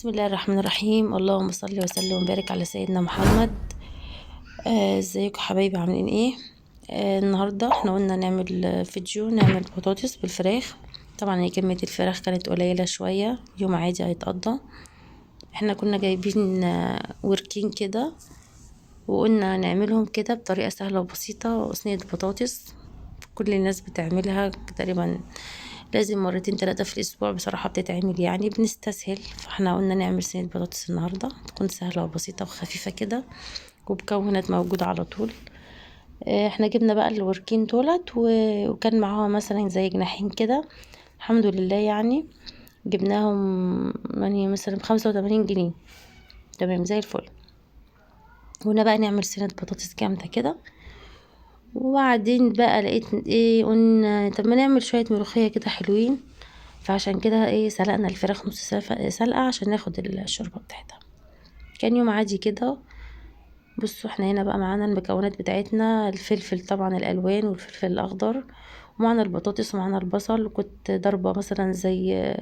بسم الله الرحمن الرحيم. اللهم صل وسلم وبارك على سيدنا محمد. ازيكم حبايبي، عاملين ايه؟ النهارده احنا قلنا نعمل فيديو، نعمل بطاطس بالفراخ. طبعا هي كمية الفراخ كانت قليله شوية، يوم عادي هيتقضى. احنا كنا جايبين وركين كده وقلنا نعملهم كده بطريقة سهلة وبسيطة. وصينيه بطاطس كل الناس بتعملها تقريبا، لازم مرتين 3 في الاسبوع بصراحة بتتعمل، يعني بنستسهل. فاحنا قلنا نعمل صينية بطاطس النهارده تكون سهلة وبسيطة وخفيفة كده، ومكونات موجودة على طول. احنا جبنا بقى الوركين دولت، وكان معاها مثلا زي جناحين كده، الحمد لله. يعني جبناهم يعني مثلا ب85 جنيه، تمام زي الفل. قلنا بقى نعمل صينية بطاطس جامدة كده. وبعدين بقى لقيت ايه، قلنا طب ما نعمل شوية ملوخية كده حلوين. فعشان كده ايه، سلقنا الفراخ نص سلقه عشان ناخد الشوربة بتاعتها. كان يوم عادي كده. بصوا احنا هنا بقى معانا المكونات بتاعتنا، الفلفل طبعا الالوان والفلفل الاخضر، ومعانا البطاطس ومعانا البصل. وكنت ضربه مثلا زي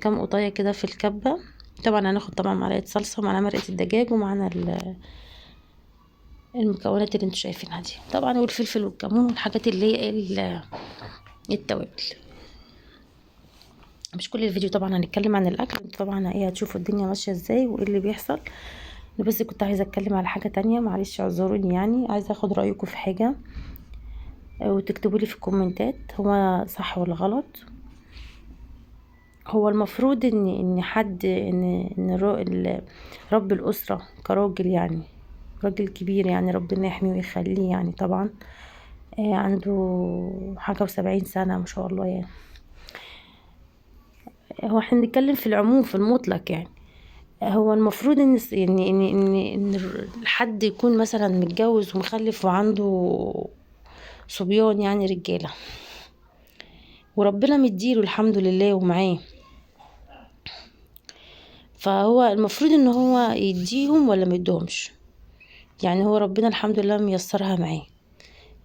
كام قطايه كده في الكبه. طبعا هناخد طبعا معلقه صلصه، ومعانا مرقه الدجاج، ومعانا المكونات اللي انتوا شايفينها دي طبعا، والفلفل والكمون والحاجات اللي هي التوابل. مش كل الفيديو طبعا هنتكلم عن الاكل، انتوا طبعا ايه هتشوفوا الدنيا ماشية ازاي وايه اللي بيحصل. انا بس كنت عايزه اتكلم على حاجة تانية، معلش اعذروني، يعني عايزه اخد رايكم في حاجة وتكتبوا لي في الكومنتات هو صح ولا غلط. هو المفروض ان حد ان ان رب الاسرة كراجل، يعني راجل كبير، يعني ربنا يحميه ويخليه، يعني طبعا عنده حاجة و70 سنة ما شاء الله. يعني هو احنا بنتكلم في العموم في المطلق، يعني هو المفروض ان يعني ان ان ان حد يكون مثلا متجوز ومخلف وعنده صبيان، يعني رجاله، وربنا مديله الحمد لله ومعاه، فهو المفروض ان هو يديهم ولا ما يديهمش؟ يعني هو ربنا الحمد لله ميسرها معاه،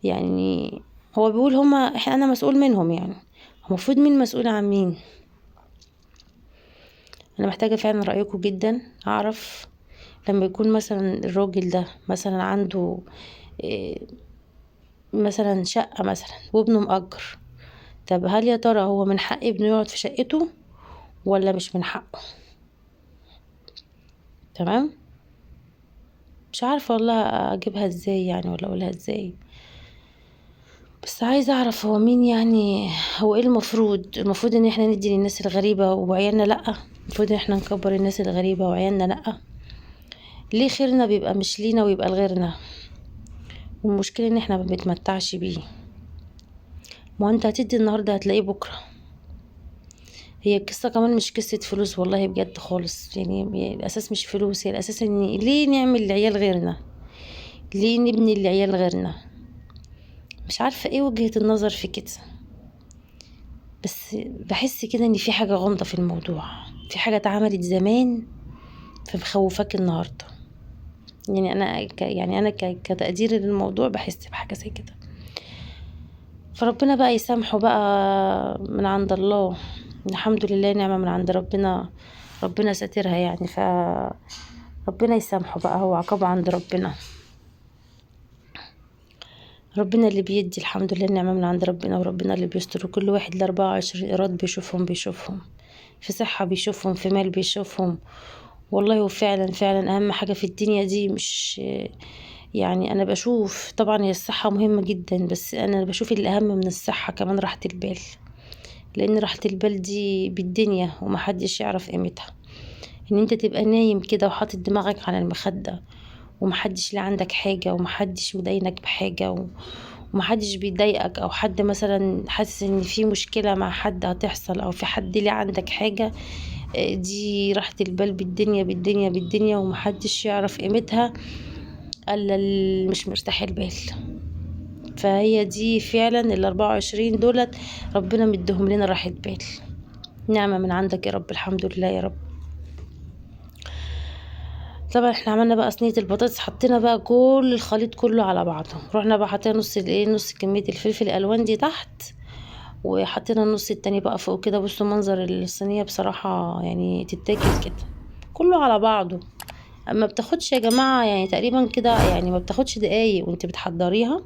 يعني هو بيقول هما انا مسؤول منهم، يعني المفروض مين مسؤول عن مين؟ انا محتاجة فعلا رأيكم جدا. اعرف لما يكون مثلا الراجل ده مثلا عنده مثلا شقة مثلا وابنه مأجر، طب هل يا ترى هو من حق ابنه يقعد في شقته ولا مش من حقه؟ تمام، مش عارفة والله اجيبها ازاي يعني، ولا اقولها ازاي، بس عايزة اعرف هو مين، يعني هو ايه المفروض؟ المفروض ان احنا ندي للناس الغريبة وعيالنا لأ؟ المفروض ان احنا نكبر الناس الغريبة وعيالنا لأ؟ ليه خيرنا بيبقى مش لينا ويبقى لغيرنا؟ والمشكلة ان احنا ما بنتمتعش بيه. ما انت هتدي النهاردة هتلاقيه بكرة. هي القصة كمان مش قصة فلوس والله بجد خالص، يعني الأساس مش فلوس، هي الأساس إن ليه نعمل لعيال غيرنا؟ ليه نبني لعيال غيرنا؟ مش عارفة ايه وجهة النظر في كده، بس بحس كده إن في حاجة غامضة في الموضوع، في حاجة اتعملت زمان فمخوفاك النهاردة. يعني أنا كتقدير للموضوع بحس بحاجة زي كده. فربنا بقى يسامحه بقى من عند الله، الحمد لله نعمة من عند ربنا، ربنا ساترها يعني، فربنا يسامحه بقى، هو عقابه عند ربنا، ربنا اللي بيدي الحمد لله النعمة من عند ربنا، وربنا اللي بيستر. وكل واحد 24 إيراد بيشوفهم في صحة، بيشوفهم في مال، بيشوفهم والله. وفعلا فعلا أهم حاجة في الدنيا دي مش يعني، أنا بشوف طبعا هي الصحة مهمة جدا، بس أنا بشوف الأهم من الصحة كمان راحة البال، لان راحة البال دي بالدنيا ومحدش يعرف قيمتها. ان انت تبقى نايم كده وحاطط دماغك على المخدة ومحدش لا عندك حاجة ومحدش مضايقك بحاجة ومحدش بيضايقك، او حد مثلا حاسس ان في مشكلة مع حد هتحصل، او في حد ليه عندك حاجة، دي راحة البال بالدنيا بالدنيا بالدنيا، ومحدش يعرف قيمتها الا اللي مش مرتاح البال. فهي دي فعلا 24 دولت ربنا مديهم لنا راحة بال، نعمة من عندك يا رب، الحمد لله يا رب. طبعا احنا عملنا بقى صينية البطاطس، حطينا بقى كل الخليط كله على بعضه، رحنا بقى حطينا نص الايه، نص كمية الفلفل الالوان دي تحت، وحطينا النص التاني بقى فوق كده. بصوا منظر الصينية بصراحة يعني تتاكل كده كله على بعضه، ما بتاخدش يا جماعة يعني تقريبا كده، يعني ما بتاخدش دقايق وانت بتحضريها.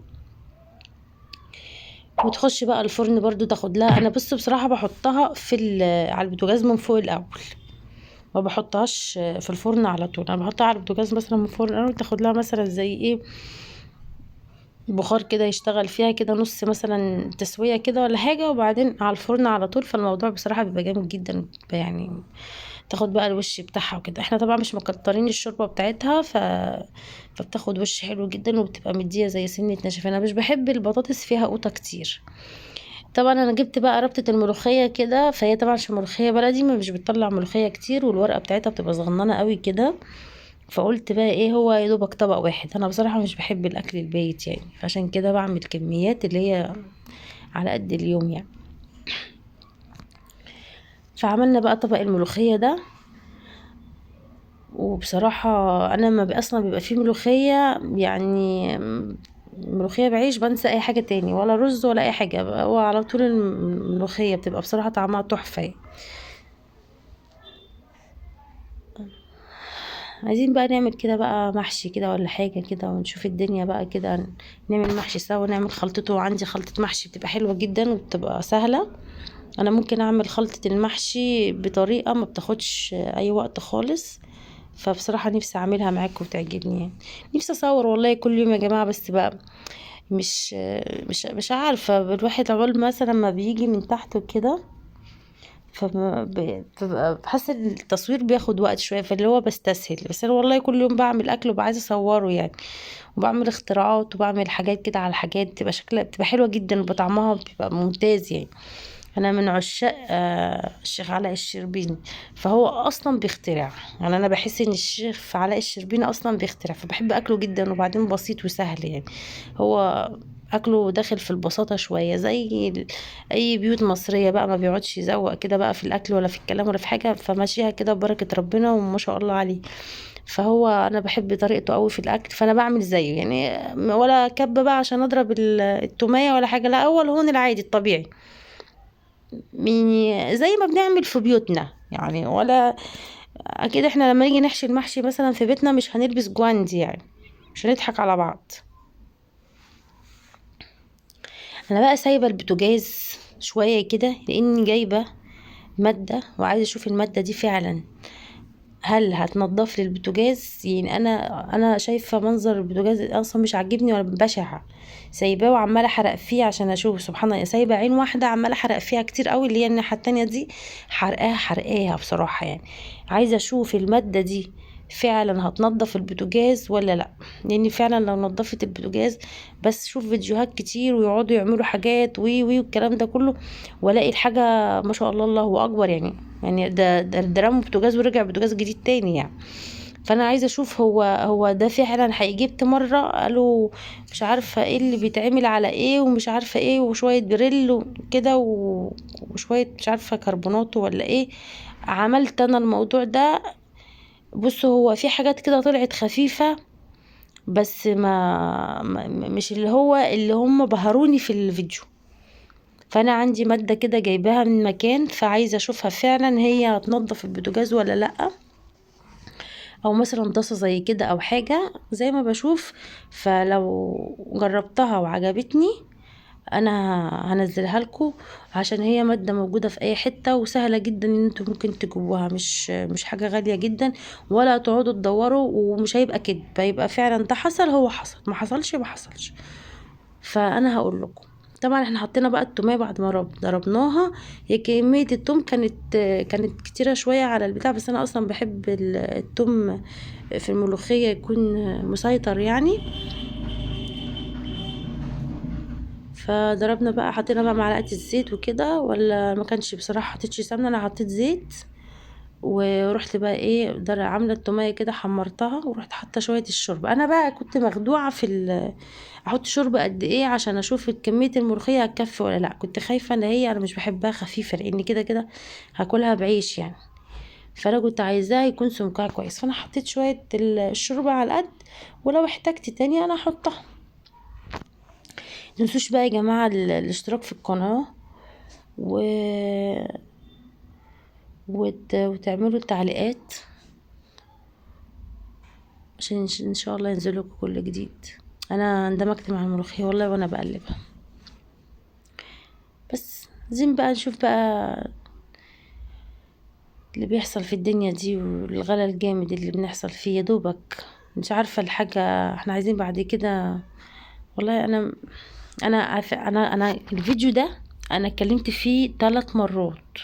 وتخش بقى الفرن برضو تاخد لها. انا بصوا بصراحة بحطها في على البوتاجاز من فوق الاول، ما بحطهاش في الفرن على طول، انا بحطها على البوتاجاز مثلا من فوق الاول، تاخد لها مثلا زي ايه بخار كده يشتغل فيها كده نص مثلا تسويه كده ولا حاجة، وبعدين على الفرن على طول. فالموضوع بصراحة بيبقى جامد جدا يعني، تاخد بقى الوش بتاعها وكده. احنا طبعا مش مكترين الشوربة بتاعتها، فبتاخد وش حلو جدا، وبتبقى مديه زي سنة نشف. انا مش بحب البطاطس فيها قوطه كتير. طبعا انا جبت بقى ربطه الملوخية كده، فهي طبعا عشان ملوخية بلدي ما مش بتطلع ملوخية كتير، والورقة بتاعتها بتبقى صغننه قوي كده، فقلت بقى ايه هو يا دوبك طبق واحد. انا بصراحة مش بحب الاكل البايت يعني، فعشان كده بعمل كميات اللي هي على قد اليوم يعني. فعملنا بقى طبق الملوخية ده، وبصراحة انا ما اصلا بيبقى فيه ملوخية يعني ملوخية بعيش بنسى اي حاجة تاني، ولا رز ولا اي حاجة، هو على طول الملوخية بتبقى بصراحة طعمها تحفة يعني. عايزين بقى نعمل كده بقى محشي كده ولا حاجة كده، ونشوف الدنيا بقى كده، نعمل محشي سوا ونعمل خلطته. وعندي خلطة محشي بتبقى حلوة جدا وبتبقى سهلة. انا ممكن اعمل خلطة المحشي بطريقة ما بتاخدش اي وقت خالص، فبصراحة نفسي اعملها معاكم وتعجبني يعني. نفسي اصور والله كل يوم يا جماعة، بس بقى مش مش مش عارفة، الواحد عقبال مثلا ما بيجي من تحت وكده، فببقى بحس ان التصوير بياخد وقت شوية، فاللي هو بستسهل. بس انا والله كل يوم بعمل اكل وبقى عايزه اصوره يعني، وبعمل اختراعات وبعمل حاجات كده على حاجات بتبقى شكلها بتبقى حلوة جدا وطعمها بيبقى ممتاز يعني. انا من عشاق الشيخ علاء الشربيني، فهو اصلا بيخترع يعني، انا بحس ان الشيخ علاء الشربيني اصلا بيخترع، فبحب اكله جدا. وبعدين بسيط وسهل يعني، هو اكله داخل في البساطة شوية زي اي بيوت مصرية بقى، ما بيقعدش يزوق كده بقى في الاكل ولا في الكلام ولا في حاجة، فماشيها كده ببركة ربنا وما شاء الله عليه. فهو انا بحب طريقته قوي في الاكل، فانا بعمل زيه يعني، ولا كبه بقى عشان اضرب التوميه ولا حاجة، لا هو الهون العادي الطبيعي يعني زي ما بنعمل في بيوتنا يعني. ولا اكيد احنا لما نيجي نحشي المحشي مثلا في بيتنا مش هنلبس جواندي يعني، مش هنضحك على بعض. انا بقى سايبه البوتاجاز شوية كده لاني جايبه مادة وعايزه اشوف المادة دي فعلا هل هتنضف لي البوتاجاز يعني. انا شايفه منظر البوتاجاز اصلا مش عاجبني ولا بشع، سايباه وعماله احرق فيه عشان اشوف. سبحان الله، سايبه عين واحدة عماله احرق فيها كتير قوي، اللي هي الناحية التانية دي حرقاها حرقاها بصراحة يعني. عايزه اشوف المادة دي فعلا هتنضف البوتاجاز ولا لا، لان فعلا لو نضفت البوتاجاز، بس شوف فيديوهات كتير ويقعدوا يعملوا حاجات وي وي والكلام ده كله، والاقي الحاجة ما شاء الله الله اكبر يعني، يعني ده رموا بوتاجاز ورجع بوتاجاز جديد تاني يعني. فانا عايزه اشوف هو ده فعلا حقيقي. جبت مرة قالوا مش عارفه ايه اللي بيتعمل على ايه ومش عارفه ايه، وشوية بريل وكده وشوية مش عارفه كربوناتو ولا ايه. عملت انا الموضوع ده، بصوا هو في حاجات كده طلعت خفيفة، بس ما مش اللي هو اللي هم بهروني في الفيديو. فانا عندي مادة كده جايباها من مكان، فعايزه اشوفها فعلا هي هتنضف البوتاجاز ولا لا، او مثلا طاسه زي كده او حاجة زي ما بشوف. فلو جربتها وعجبتني انا هنزلها لكم، عشان هي مادة موجودة في اي حتة وسهلة جدا ان انتوا ممكن تجيبوها، مش حاجة غالية جدا ولا تقعدوا تدوروا، ومش هيبقى كدب، هيبقى فعلا ده حصل، هو حصل، ما حصلش ما حصلش. فانا هقول لكم. طبعا احنا حطينا بقى التوميه بعد ما ضربناها، هي كمية التوم كانت كتيرة شوية على البتاع، بس انا اصلا بحب التوم في الملوخية يكون مسيطر يعني. فضربنا بقى، حطينا بقى معلقه الزيت وكده، ولا ما كانش بصراحة حطيتش سمنه، انا حطيت زيت. ورحت بقى ايه عامله التوميه كده، حمرتها ورحت حاطه شوية الشوربة. انا بقى كنت مخدوعه في احط شوربة قد ايه عشان اشوف كمية الملوخية هتكفي ولا لا، كنت خايفة ان هي انا مش بحبها خفيفة لان كده كده هاكلها بعيش يعني، فانا كنت عايزاها يكون سمكها كويس، فانا حطيت شوية الشوربة على القد، ولو احتجت تاني انا هحطها. متنسوش بقى يا جماعة الاشتراك في القناة وتعملوا التعليقات عشان ان شاء الله ينزل لكم كل جديد. انا اندمجت مع الملوخية والله وانا بقلبها. بس عايزين بقى نشوف بقى اللي بيحصل في الدنيا دي والغلا الجامد اللي بنحصل فيه. يا دوبك مش عارفه الحاجة احنا عايزين بعد كده. والله انا انا عارفه، انا الفيديو ده انا اتكلمت فيه 3 مرات،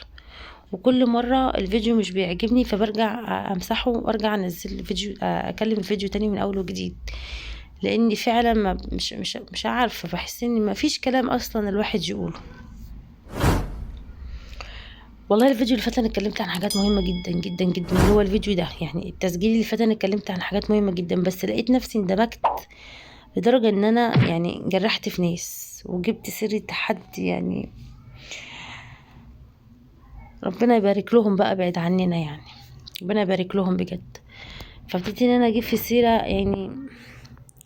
وكل مرة الفيديو مش بيعجبني فبرجع امسحه وارجع انزل الفيديو، اكلم الفيديو تاني من اول وجديد، لاني فعلا ما مش مش مش عارفه، بحس ان ما فيش كلام اصلا الواحد يقوله. والله الفيديو اللي فات انا اتكلمت عن حاجات مهمة جدا جدا جدا، اللي هو الفيديو ده يعني التسجيل اللي فات انا اتكلمت عن حاجات مهمة جدا، بس لقيت نفسي اندمجت لدرجة ان انا يعني جرحت في ناس وجبت سيره حد، يعني ربنا يبارك لهم بقى بعيد عننا، يعني ربنا يبارك لهم بجد. فابتديت ان انا اجيب في سيره، يعني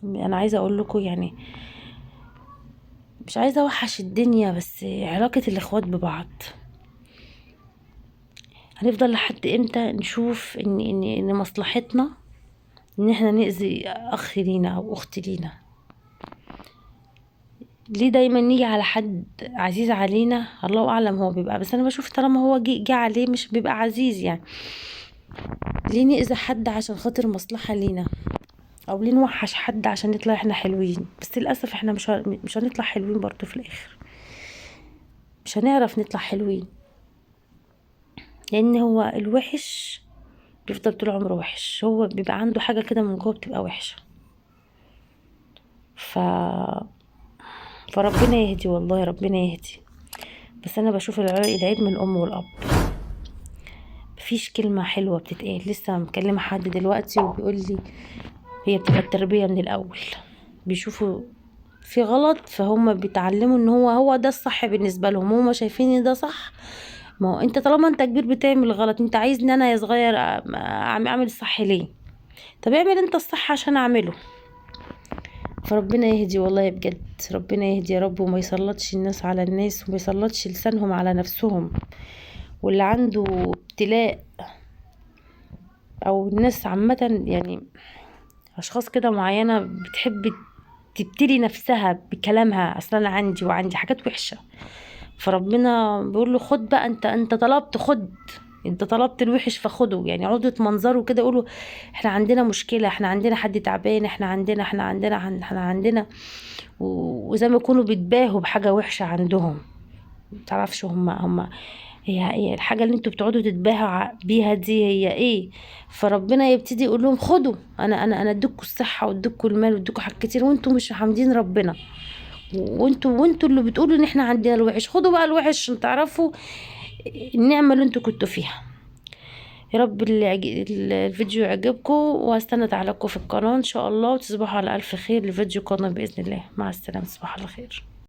انا عايزه اقول لكم يعني مش عايزه اوحش الدنيا، بس علاقة الاخوات ببعض هنفضل لحد امتى نشوف ان ان ان مصلحتنا ان احنا نأذي اخ لينا او اخت لينا؟ ليه دايما نيجي على حد عزيز علينا؟ الله اعلم هو بيبقى، بس انا بشوف طالما هو جه عليه مش بيبقى عزيز. يعني ليه نأذي حد عشان خاطر مصلحة لينا؟ او ليه نوحش حد عشان نطلع احنا حلوين؟ بس للاسف احنا مش هنطلع حلوين برضو في الاخر، مش هنعرف نطلع حلوين، لان هو الوحش بيفضل طول عمره وحش، هو بيبقى عنده حاجة كده من جوه بتبقى وحشة. فربنا يهدي، والله ربنا يهدي. بس انا بشوف العيب من الام والاب، مفيش كلمة حلوة بتتقال. لسه مكلمة حد دلوقتي وبيقول لي هي بتبقى التربية من الاول، بيشوفوا في غلط فهم بيتعلموا ان هو ده الصح بالنسبة لهم، هم شايفين ان ده صح. ما هو انت طالما انت كبير بتعمل غلط، انت عايزني انا يا صغير اعمل الصح ليه؟ طب اعمل انت الصح عشان اعمله. فربنا يهدي والله بجد، ربنا يهدي يا رب، وما يسلطش الناس على الناس، وما يسلطش لسانهم على نفسهم. واللي عنده ابتلاء او الناس عامة، يعني اشخاص كده معينة بتحب تبتلي نفسها بكلامها، اصلا انا عندي وعندي حاجات وحشة، فربنا بيقول له خد بقى، انت طلبت، خد، انت طلبت الوحش فخده. يعني عقدة منظره كده، يقولوا احنا عندنا مشكلة، احنا عندنا حد تعبان، احنا عندنا احنا عندنا احنا عندنا، وزي ما يكونوا بيتباهوا بحاجة وحشة عندهم. متعرفش هم هي الحاجة اللي انتوا بتقعدوا تتباهوا بيها دي هي ايه؟ فربنا يبتدي يقول لهم خدوا، انا اديكوا الصحة واديكوا المال واديكوا حاجات كتير، وانتوا مش حامدين ربنا، وانتوا اللي بتقولوا ان احنا عندنا الوحش، خدوا بقى الوحش عشان تعرفوا النعمة اللي انتوا كنتوا فيها. يا رب الفيديو يعجبكم، وهستنى تعليقكم في القناة ان شاء الله، وتصبحوا على الف خير. الفيديو قادم باذن الله. مع السلامة، تصبحوا على خير.